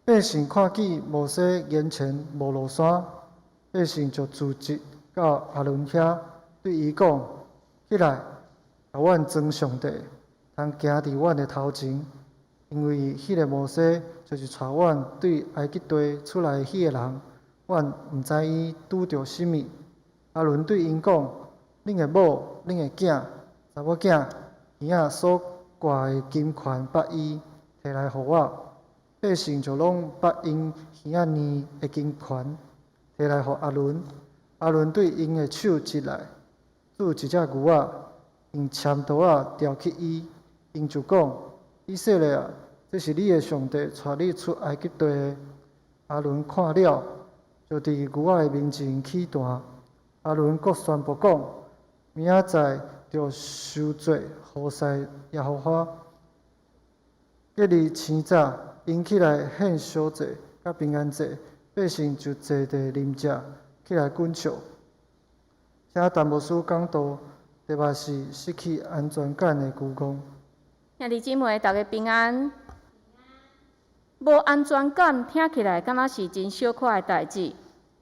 百姓看見摩西眼前無落山，百姓就聚集到亞倫遐，對伊講：起來，共阮裝上帝，通行佇阮的頭前，因為彼个摩西就是帶阮對埃及地出來的彼个人，阮毋知伊拄著啥物。亞倫對𪜶講：恁的某、恁的囝、查某囝耳仔所掛的金環縛衣，提來予我。百姓就攏縛𪜶耳仔鏈的金環，提來予亞倫。亞倫對𪜶的手執來，鑄一隻牛仔，用攕刀仔雕刻伊。𪜶就講：以色列啊，這是你的上帝，帶你出埃及地的。亞倫看了，就佇牛仔的面前起壇。亞倫閣宣布講：明仔載著贖罪服侍耶和華。隔日清早，𪜶起來獻燒祭佮平安祭，百姓就坐地啉食，起來滾笑。請陳牧師講道，題目是失去安全感的愚戇。兄弟姊妹，大家平安。無安全感聽起來敢若是真小可的代誌，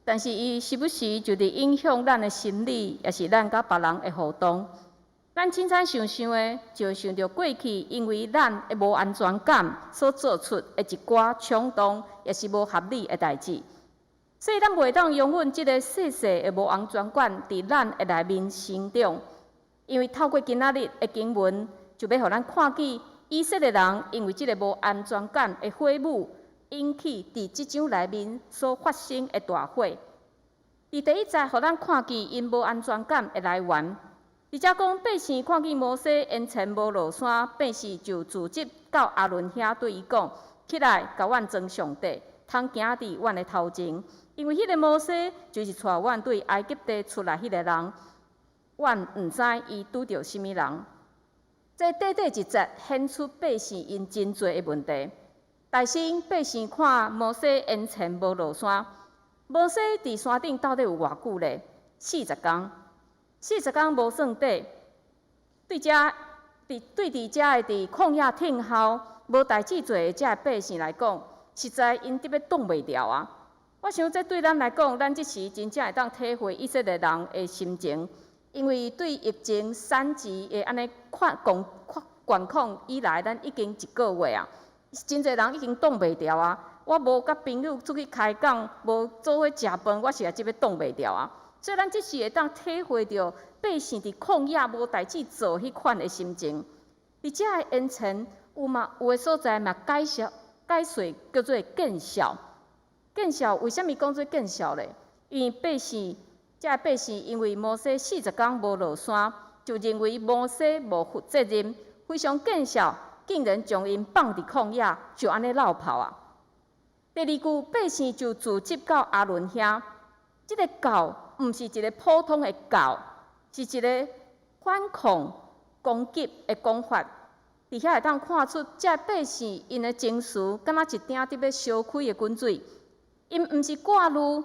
但是伊時不時就佇影響咱的心理，抑是咱佮別人的互動。咱凊彩想想的，就會想著過去因為咱的無安全感所做出的一寡衝動，抑是無合理的代誌。所以咱袂當容忍這个細細的無安全感佇咱的內面生長，因為透過今仔日的經文，就欲予咱看見以色列人因為這个無安全感的火舞，引起佇這章內面所發生的大火。佇第一節，予咱看見𪜶無安全感的來源。佇遮講，百姓看見摩西眼前無落山，百姓就聚集到亞倫遐，對伊講：起來，共阮裝上帝，通行佇阮的頭前。因為彼个摩西就是帶阮對埃及地出來彼个人，阮毋知伊拄著啥物人。這短短一節顯出百姓𪜶真濟的問題。大先，百姓看摩西眼前無落山，摩西佇山頂到底有偌久咧？四十工。四十工無算短，對遮佇對佇遮的佇曠野等候無代誌做的遮百姓來講，實在𪜶得欲擋袂牢啊！我想這對咱來講，咱這時真正會當體會以色列人的心情，因為對疫情三級的按呢管控管控以來，咱已經一個月啊，真濟人已經擋袂牢啊！我無佮朋友出去開講，無做伙食飯，我是也這欲擋袂牢啊！所以咱這時會當體會著百姓佇曠野無代誌做彼款的心情。佇遮的眼前有嘛有的所在嘛解釋解說叫做見笑。見笑為啥物講做見笑咧？因為百姓遮的百姓因為摩西四十工無落山，就認為摩西無負責任，非常見笑，竟然將𪜶放佇曠野，就按呢落跑啊！第二句，百姓就聚集到亞倫遐，這个到毋是一个普通的到，是一个反抗、攻擊的講法。佇遐會當看出，這百姓𪜶的情緒，敢若一鼎得欲燒開的滾水。𪜶毋是掛慮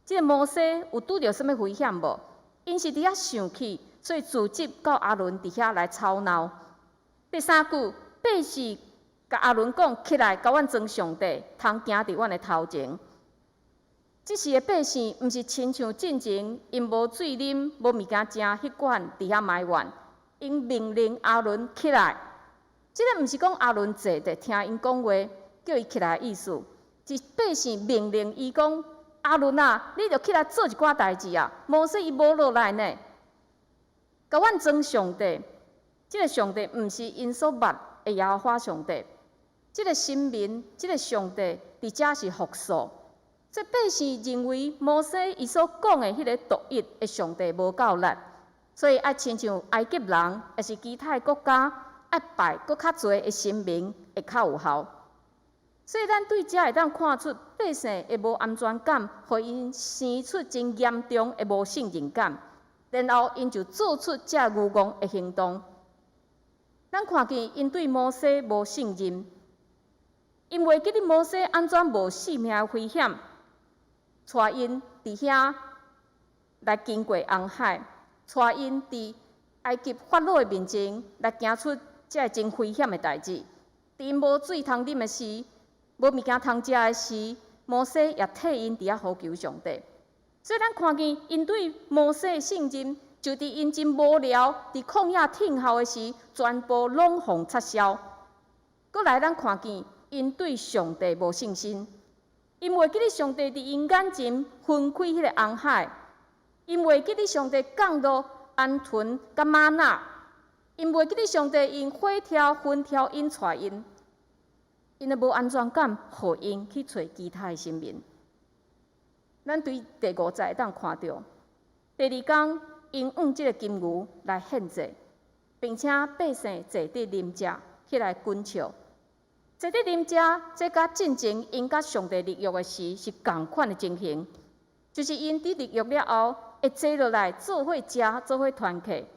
這个摩西有拄著啥物危險無？𪜶是佇遐生氣，所以聚集到亞倫佇遐來吵鬧。第三句，百姓共亞倫講：起來，共阮裝上帝，通行佇阮的頭前。這時的百姓毋是親像進前，𪜶無水啉、無物件食，彼款佇遐埋怨。𪜶命令亞倫起來，這个毋是講亞倫坐佇聽𪜶講話，叫伊起來的意思，是百姓命令伊講：亞倫啊，你著起來做一寡代誌啊！摩西伊無落來呢，共阮裝上帝。這个上帝毋是𪜶所捌的耶和華上帝，這个神明，這个上帝佇遮是複數。這百姓認為摩西伊所講的彼个獨一的上帝無夠力，所以愛親像埃及人，抑是其他的國家，愛拜閣較濟的神明會較有效。所以咱對遮會當看出百姓的無安全感，予𪜶生出真嚴重的無信任感，然後𪜶就做出遮愚戇的行動。咱看見𪜶對摩西無信任，𪜶袂記得摩西按怎冒性命的危險，帶𪜶佇遐來經過紅海，帶𪜶佇埃及法老的面前來行出這个真危險的代誌。佇𪜶無水通啉的時，無物件通食的時，摩西也替𪜶佇遐呼求上帝。所以咱看見𪜶對摩西的信任，就佇𪜶真無聊，佇曠野等候的時，全部攏予插銷。閣來，咱看見𪜶對上帝無信心，𪜶袂記得上帝佇𪜶眼前分開彼個紅海，𪜶袂記得上帝降落鵪鶉佮嗎哪，𪜶袂記得上帝用火柱、雲柱引帶𪜶，𪜶的無安全感，予𪜶去揣其他的神明。咱對第五節會當看著，第二工𪜶向這个金牛來獻祭，並且百姓坐佇啉食，起來滾笑。坐佇啉食，這佮進前𪜶佮上帝立約的時是仝款的情形，就是𪜶佇立約了後，會坐落來做伙食，做伙團契。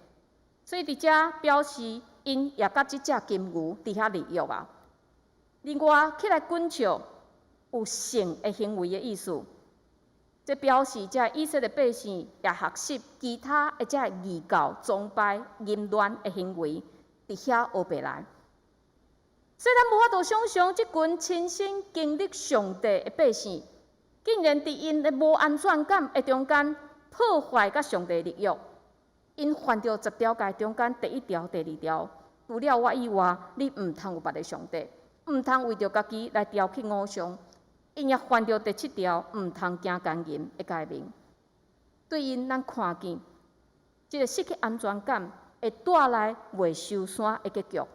所以佇遮表示，𪜶也佮這隻金牛佇遐立約啊。另外，起來滾笑，有性的行為的意思。這表示，這以色列百姓也學習其他的這異教崇拜淫亂的行為，佇遐學白來。所以咱無法度想象，這群親身經歷上帝的百姓，竟然佇𪜶的無安全感的中間破壞佮上帝立約。𪜶犯著十條誡中間第一條、第二條，除了我以外，你毋通有別个上帝，毋通為著家己來雕刻偶像。𪜶也犯著第七條，毋通行姦淫的誡命。對𪜶，咱看見這个失去安全感會帶來袂收山的結局。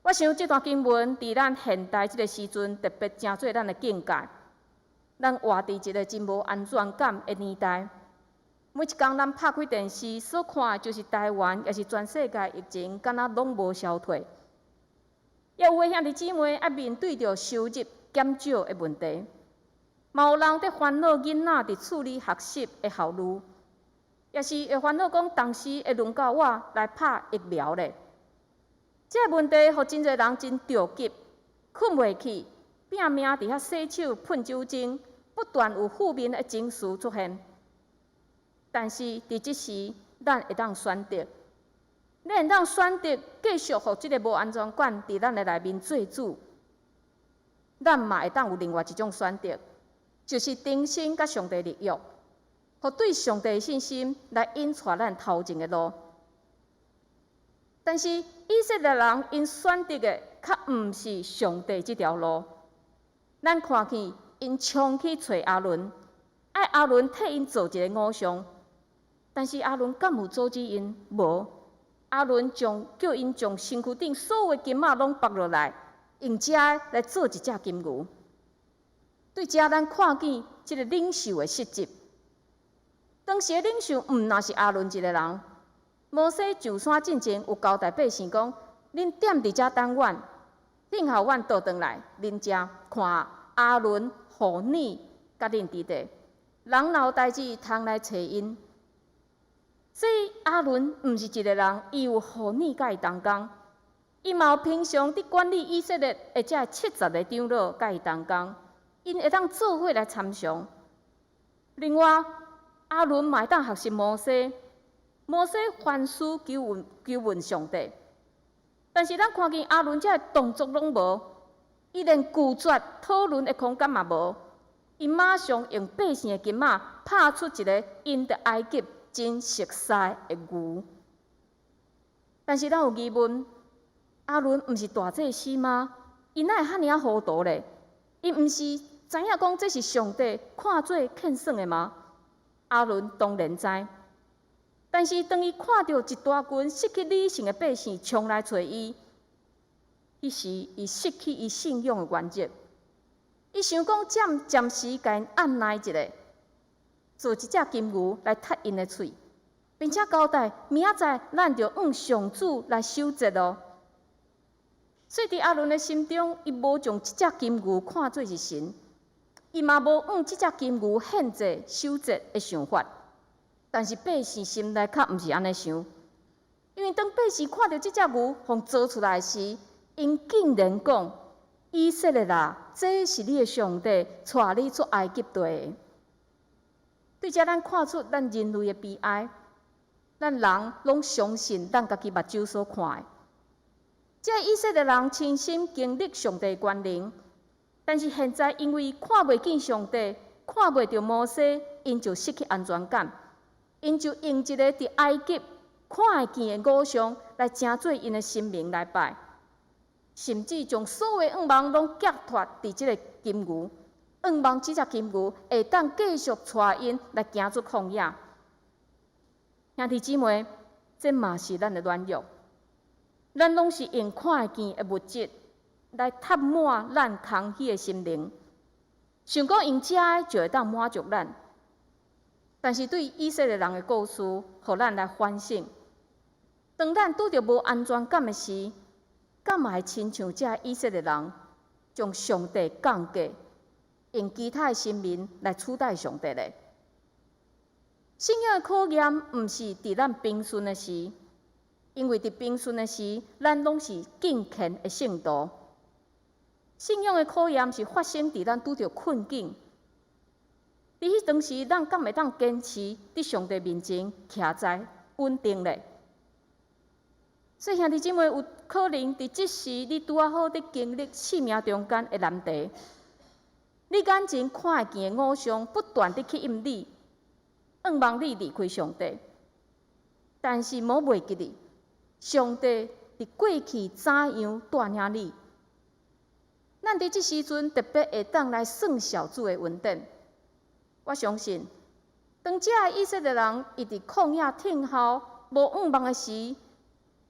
我想這段經文佇咱現代這个時陣，特別成做咱的警戒。咱活佇一个真無安全感的年代，每一工咱拍開電視所看的就是台灣，抑是全世界疫情，敢若攏無消退。也有的兄弟姊妹愛面對著收入減少的問題，嘛有人佇煩惱囡仔佇處理學習的效率，抑是會煩惱講，當時會輪到我來拍疫苗咧。這个問題，予真濟人真著急，睏袂去，拼命佇遐洗手、噴酒精，不斷有負面的情緒出現。但是佇這時，咱會當選擇，咱會當選擇繼續予這个無安全感佇咱的內面做主。咱嘛會當有另外一種選擇，就是重新佮上帝立約，予對上帝的信心來引帶咱頭前的路。但是以色列人𪜶選擇的，較毋是上帝這條路。咱看見𪜶衝去揣亞倫，愛亞倫替𪜶做一个偶像。但是亞倫敢有阻止𪜶？無。亞倫將叫𪜶將身軀頂所有的金仔攏縛落來，用這來做一隻金牛。對這咱看見這个領袖的失職。當時的領袖毋但是亞倫一个人。摩西上山進前有交代百姓講：恁踮佇遮等阮，等候阮倒轉來，恁遮看亞倫、戶珥佮恁佇佇，人若有代誌通來揣𪜶。所以亞倫毋是一个人，伊有戶珥佮伊同工，伊嘛有平常佇管理以色列的這70个長老佮伊同工，𪜶會當做伙來參詳。另外，亞倫嘛會當學習摩西。摩西凡事求問求問上帝，但是咱看見亞倫這个動作攏無，伊連拒絕討論的空間嘛無，伊馬上用百姓的金仔拍出一个𪜶佇埃及真熟似的牛。但是咱有疑問，亞倫毋是大祭司嗎？伊哪會遐爾仔糊塗咧？伊毋是知影講這是上帝看做欠算的嗎？亞倫當然知。但是當伊看著一大群失去理性的百姓衝來揣伊，彼時伊失去伊信仰的原則。伊想講，暫暫時共𪜶按捺一下，做一隻金牛來窒𪜶的喙，並且交代明仔載咱著向上主來守節哦。所以佇亞倫的心中，伊無將這隻金牛看做是神，伊嘛無向這隻金牛獻祭守節的想法。但是百姓心內較毋是按呢想，因為當百姓看著這隻牛予做出來時，𪜶竟然講：以色列啊，這是你的上帝，帶你出埃及地的。對這咱看出咱人類的悲哀，咱人攏相信咱家己目睭所看的。這以色列人親身經歷上帝權能，但是現在因為看袂見上帝，看袂著摩西，𪜶就失去安全感，𪜶就用一个佇埃及看會見的偶像來成做𪜶的神明來拜，甚至將所有願望攏寄託佇這个金牛，願望這隻金牛會當繼續帶𪜶來行出曠野。兄弟姊妹，這嘛是咱的軟弱，咱攏是用看會見的物質來插滿咱空虛的心靈，想講用這个就會當滿足咱。但是對以色列人的故事，予咱來反省：當咱拄著無安全感的時，敢嘛會親像這以色列人，將上帝降低，用其他的神明來取代上帝咧？信仰的考驗，毋是佇咱平順的時，因為佇平順的時，咱攏是敬虔的聖徒。信仰的考驗是發生佇咱拄著困境，佇彼當時，咱敢會當堅持佇上帝面前徛在穩定咧？所以兄弟姊妹，有可能佇這時你拄仔好佇經歷生命中間的難題，你眼前看會見的偶像不斷佇吸引你，向望你離開上帝。但是莫袂記得，上帝佇過去怎樣帶領你。咱佇這時陣特別會當來算數主的恩典。我相信，當這个以色列人伊佇曠野等候無向望的時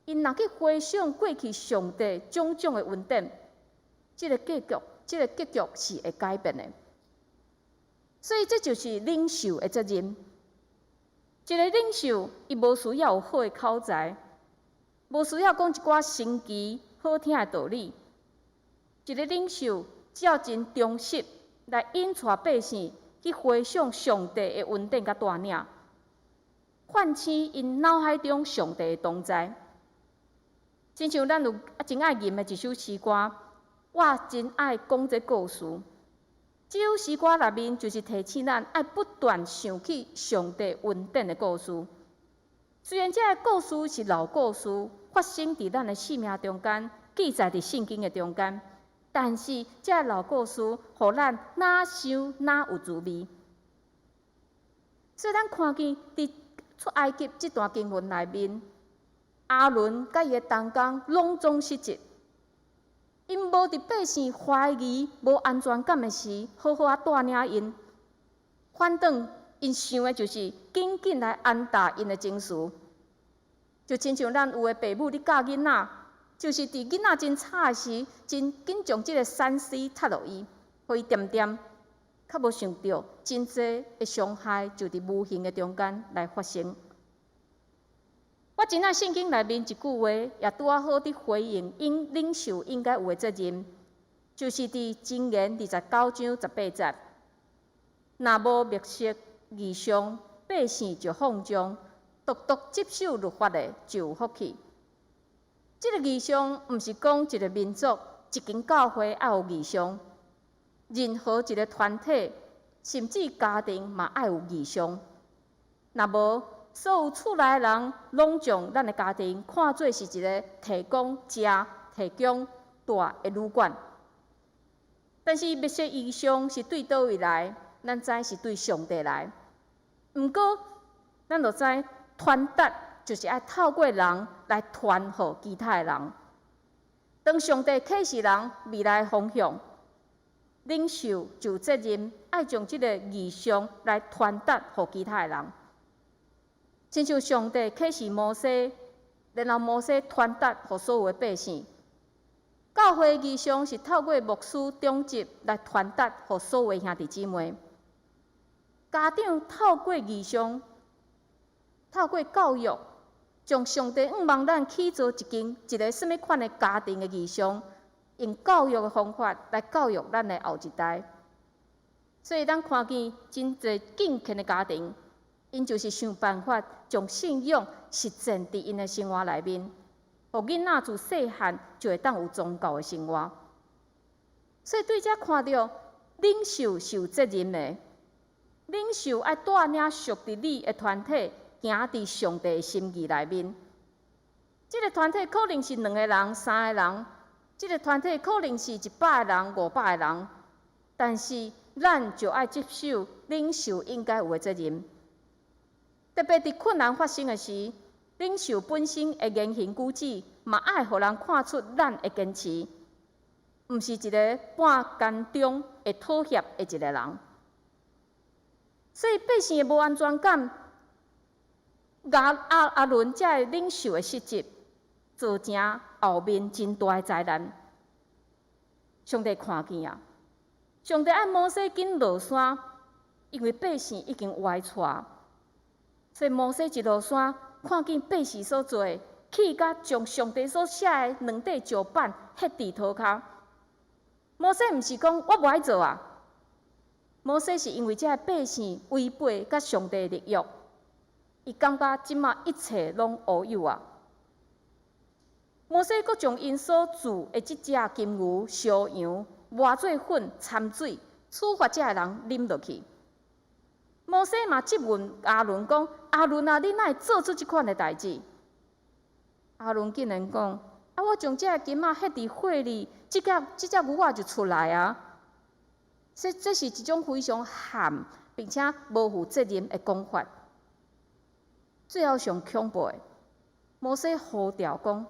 ，𪜶若去回想過去上帝種種的恩典，這個結局是會改變的。所以這就是領袖的責任。一个領袖，伊無需要有好的口才，無需要講一寡新奇好聽的道理。一个領袖只要真忠實來引帶百姓去回想上帝的恩典佮帶領，喚醒𪜶腦海中上帝的同在。親像咱有真愛吟的一首詩歌，我真愛講這故事。這首詩歌內面就是提醒咱愛不斷想起上帝恩典的故事。雖然這个故事是老故事，發生佇咱的生命中間，記載佇聖經的中間，但是這个老故事，予咱哪想哪有滋味。所以咱看見佇出埃及這段經文內面，亞倫佮伊的同工攏總失職，𪜶無佇百姓懷疑、無安全感的時，好好仔帶領𪜶。反轉𪜶想的就是緊緊來安踏𪜶的情緒，就親像咱有的爸母咧教囡仔，就是佇囡仔真吵的時，真緊將這个3C插予伊，予伊恬恬，較無想著真濟的傷害就佇無形的中間來發生。我真愛聖經內面一句話，也拄仔好佇回應𪜶領袖應該有的責任，就是佇箴言29章18節。若無默識異象，百姓就放縱；獨獨執守律法的，就有福氣。這个異象毋是講一个民族、一間教會愛有異象，任何一个團體，甚至家庭嘛愛有異象。若無，所有厝內人攏將咱的家庭看做是一个提供食、提供住的旅館。但是默識異象是對佗位來？咱知是對上帝來。毋過，咱就知傳達就是愛透過人來傳予其他的人。當上帝啟示人未來方向，領袖就有責任愛將這个異象來傳達予其他的人。親像上帝啟示摩西，然後摩西傳達予所有的百姓。教會異象是透過牧師長執來傳達予所有兄弟姊妹。家長透過異象，透過教育，將上帝向望咱起造一間一个啥物款的家庭的異象，用教育的方法來教育咱的後一代。所以，咱看見真濟敬虔的家庭，𪜶就是想辦法將信仰實踐佇𪜶的生活內面，予囡仔自細漢就會當有宗教的生活。所以對這看著領袖是有責任的，領袖愛帶領屬佇你的團體行佇上帝的心意內面。這个團體可能是兩個人、三個人，這个團體可能是100個人、500個人。但是咱就愛執守領袖應該有的責任。特別佇困難發生的時，領袖本身的言行舉止，嘛愛予人看出咱的堅持，毋是一个半間中會妥協的一个人。所以百姓的無安全感，亞倫這个領袖的失職，造成後面真大的災難。上帝看見啊！上帝愛摩西緊落山，因為百姓已經歪錯。所以摩西一落山，看見百姓所做的，氣甲將上帝所寫的兩塊石板彼佇塗跤。摩西毋是講我無愛做啊，摩西是因為這个百姓違背佮上帝的立約，伊感覺這馬一切攏烏有啊。摩西閣將𪜶所鑄的這隻金牛、燒羊磨做粉摻水，處罰這个人啉落去。摩西嘛質問亞倫講：亞倫啊，你哪會做出這款的代誌？亞倫竟然講：啊，我將這个金仔彼佇火裡，這隻牛仔就出來啊！這是一種非常譀並且無負責任的講法。最後上恐怖的，摩西呼召講：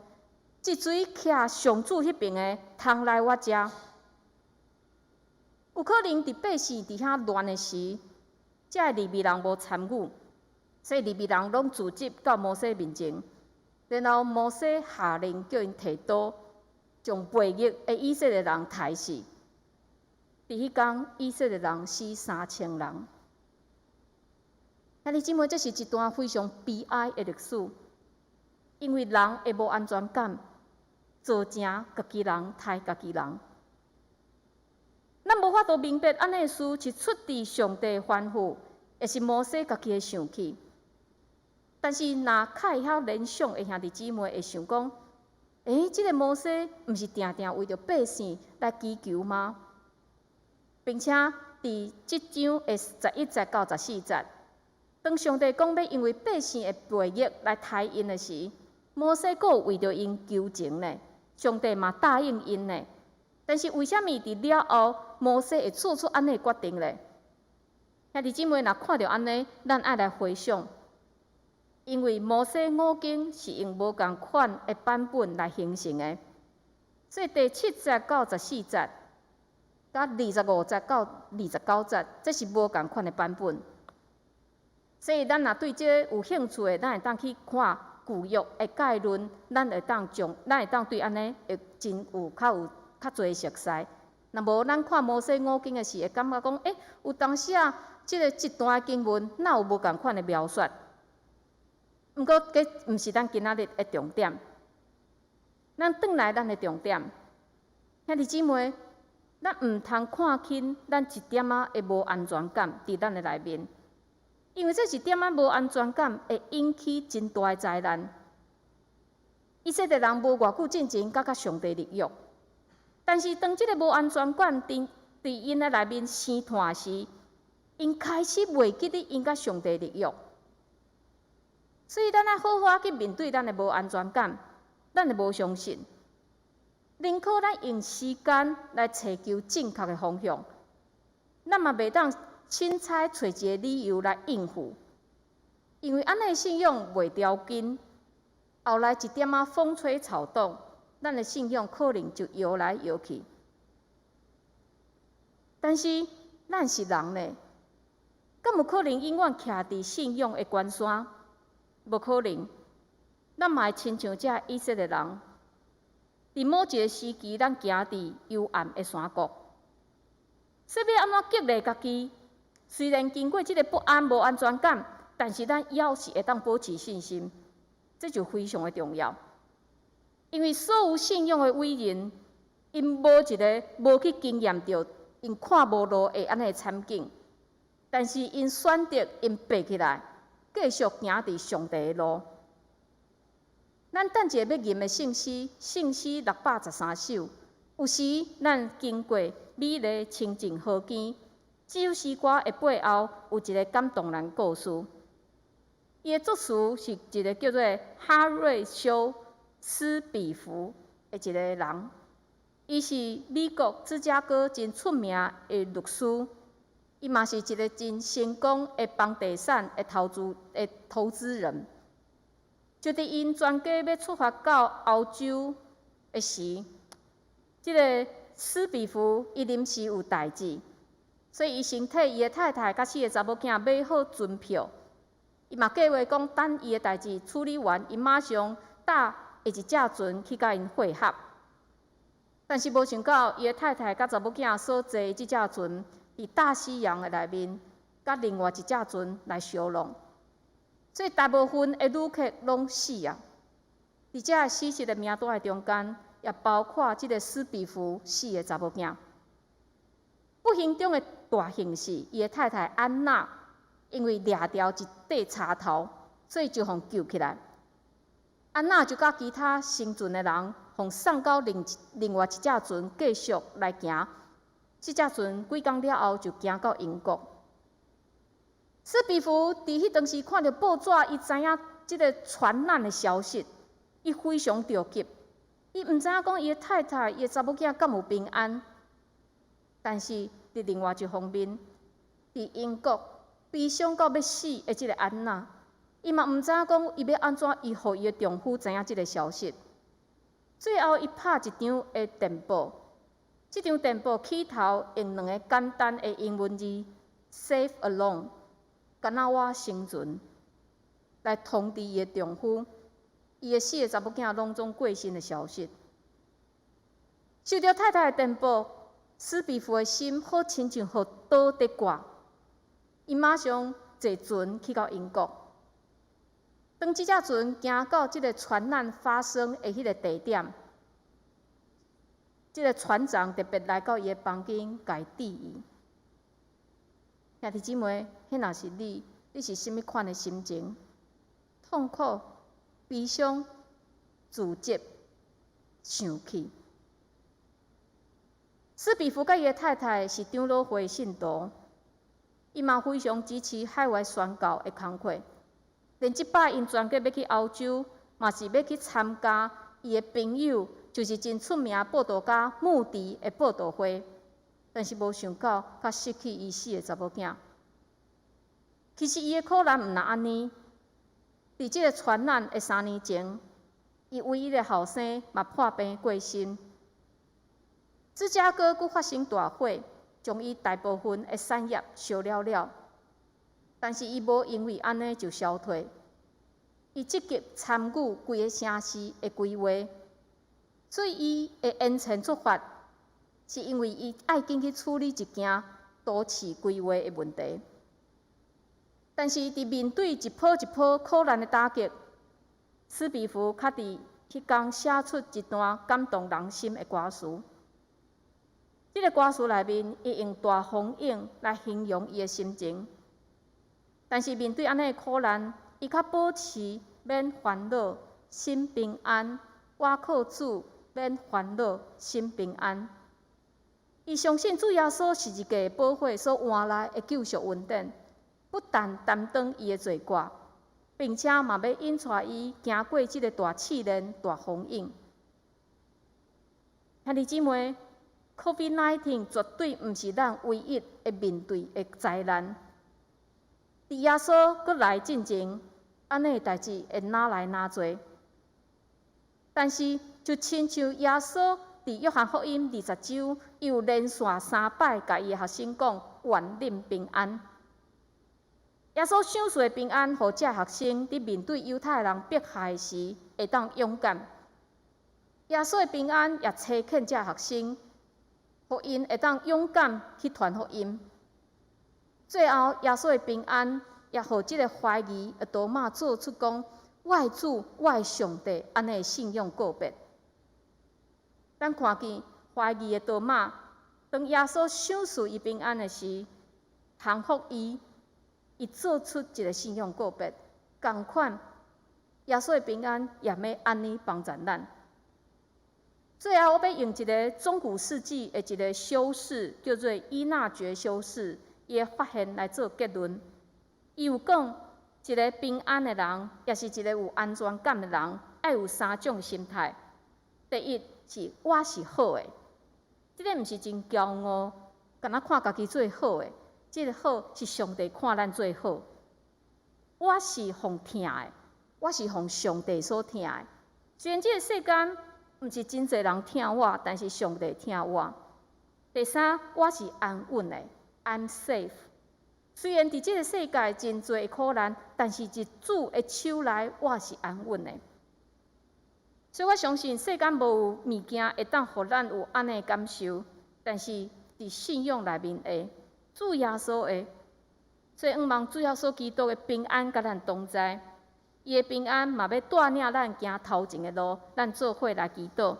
一錘徛上主彼爿的，通來我遮。有可能佇百姓佇遐亂的時，這个利未人無參與，所以利未人攏聚集到摩西面前，然後摩西下令叫𪜶提刀，將悖逆的以色列人刣死。佇彼工，以色列人死3000人。兄弟姊妹，這是一段非常悲哀的歷史，因為人會無安全感，造成家己人刣家己人。咱無法度明白按呢的事是出自上帝吩咐，抑是摩西家己的想起。但是，若較會曉聯想的兄弟姊妹會想講：欸，這个摩西毋是定定為著百姓來祈求嗎？並且佇這章的11節到14節，當上帝講欲因為百姓的悖逆來刣𪜶的時，摩西閣有為著𪜶求情呢，上帝嘛答應𪜶呢。但是為啥物佇了後，摩西會做出按呢的決定咧？兄弟姊妹，若看著按呢，咱愛來回想，因為摩西五經是用無仝款的版本來形成的，所以第七節到十四節，佮25節到29節，這是無仝款的版本。所以咱若對這个有興趣的，咱會當去看舊約的概論，咱會當對按呢會真有較有較濟熟似。若無咱看摩西五經的時，會感覺講，欸，有當時啊，這个這段經文哪有無仝款的描述？毋過，這毋是咱今仔日的重點。咱轉來咱的重點，兄弟姊妹，咱毋通看輕咱一點仔的無安全感佇咱的內面，因為這一點仔無安全感會引起真大的災難。以色列人無偌久進前，才佮上帝立約，但是當這个無安全感佇𪜶的內面生湠時，𪜶開始袂記得𪜶佮上帝立約。所以，咱愛好好去面對咱的無安全感，咱的無相信，寧可咱用時間來尋求正確的方向，咱嘛袂當凊彩揣一个理由來應付，因為按呢信仰袂牢根，後來一點仔風吹草動，咱的信仰可能就搖來搖去。但是，咱是人呢，敢有可能永遠徛佇信仰的懸山？無可能。咱嘛會親像這以色列人，佇某一个時期，咱行佇幽暗的山谷。所以欲按怎激勵家己？雖然經過這个不安、無安全感，但是咱猶是會當保持信心，這就非常的重要。因為所有信仰的偉人，𪜶無一个無去經驗著，𪜶看無路的按呢慘境，但是𪜶選擇𪜶爬起來，繼續行佇上帝的路。咱等一下欲吟的聖詩，聖詩613首。有時咱經過美麗清靜河邊，這首詩歌的背後有一个感動人故事。伊的作詞是一个叫做哈瑞修斯比福的一个人。伊是美國芝加哥真出名的律師，伊嘛是一个真成功的房地產的投資人。就佇𪜶全家欲出發到歐洲的時，這个史比夫伊臨時有代誌，所以伊先替伊的太太佮四个查某囝買好船票。伊嘛計劃講，等伊的代誌處理完，伊馬上搭下一隻船去佮𪜶會合。但是無想到，伊的太太佮查某囝所坐的這隻船，佇大西洋的內面，佮另外一隻船來相挵，所以大部分的旅客攏死啊！佇這死屍的名單的中間，也包括這个史比夫四个查某囝。不幸中的大幸是，伊的太太安娜，因為掠著一塊柴頭，所以就予救起來。安娜就佮其他生存的人，予送到另外一隻船繼續來行。這隻船幾工了後就行到英國。史比夫佇彼當時看著報紙，伊知影這个船難的消息，伊非常著急。伊毋知影講伊的太太、伊的查某囝敢有平安。但是佇另外一方面，佇英國悲傷到欲死的這个安娜，伊嘛毋知影講伊欲按怎，伊予伊的丈夫知影這个消息。最後，伊拍一張的電報，這張電報起頭用兩个簡單的英文字 “Safe alone”，敢若我生存，來通知伊的丈夫，伊的四个查某囝攏總過身的消息。收著太太的電報，史比夫的心好親像予刀佇割，伊馬上坐船去到英國。當這隻船行到這个船難發生的彼个地點，這个船長特別來到伊的房間，共伊致意。兄弟姊妹，彼若是你，你是啥物款的心情？痛苦、悲傷、自責、生氣。史比夫佮伊的太太是長老會信徒，伊嘛非常支持海外宣教的工課。連這擺𪜶全家欲去歐洲，嘛是欲去參加伊的朋友，就是真出名佈道家穆迪的佈道會，但是無想到，卻失去伊四个查某囝。其實伊的苦難毋但按呢，佇這个船難的3年前，伊唯一的後生嘛破病過身。芝加哥閣發生大火，將伊大部分的產業燒了了。但是伊無因為按呢就消退，伊積極參與規个城市的規劃，所以伊會延遲出發，是因為伊愛緊去處理一件都市規劃的問題。但是佇面對一波一波苦難的打擊，史比夫較佇彼工寫出一段感動人心的歌詞。這个歌詞內面，伊用大風湧來形容伊的心情。但是面對按呢的苦難，伊較保持免煩惱、心平安。我靠主，免煩惱、心平安。伊相信主耶穌十字架寶血所換來的救贖恩典，不但擔當伊的罪過，並且嘛欲引帶伊行過這个大試煉、大風湧。兄弟姊妹，COVID-19 絕對毋是咱唯一會面對的災難。佇耶穌閣來進前，按呢的代誌會愈來愈濟。但是，就親像耶穌佇約翰福音20章，伊有連續三擺共伊的學生講：願恁平安。耶穌賞賜的平安，予這學生佇面對猶太人迫害時，會當勇敢。耶穌的平安也差遣這學生，予𪜶會當勇敢去傳福音。最後，耶穌的平安也予這个懷疑的多馬做出講：我的主，我的上帝，按呢信仰告白。咱看見懷疑的多馬，當耶穌賞賜伊平安的時，降服伊，伊做出一个信仰告白，仝款耶穌的平安也欲按呢幫助咱。最後，我欲用一个中古世紀的一个修士，叫做依納爵修士，伊的發現來做結論。伊有講，一个平安的人，抑是一个有安全感的人，愛有三種心態。第一是我是好的，這个毋是真驕傲，敢若看家己做好的。這个好是上帝看咱做好。我是予疼的，我是予上帝所疼的。雖然這个世間毋是真濟人疼我，但是上帝疼我。第三，我是安穩的，I'm safe。雖然佇這个世界真濟苦難，但是佇主的手內，我是安穩的。所以我相信世間無有物件會當予咱有按呢的感受，但是佇信仰內面會，主耶穌會。所以，向望主耶穌基督的平安佮咱同在，伊的平安嘛欲帶領咱行頭前的路，咱做伙來祈禱。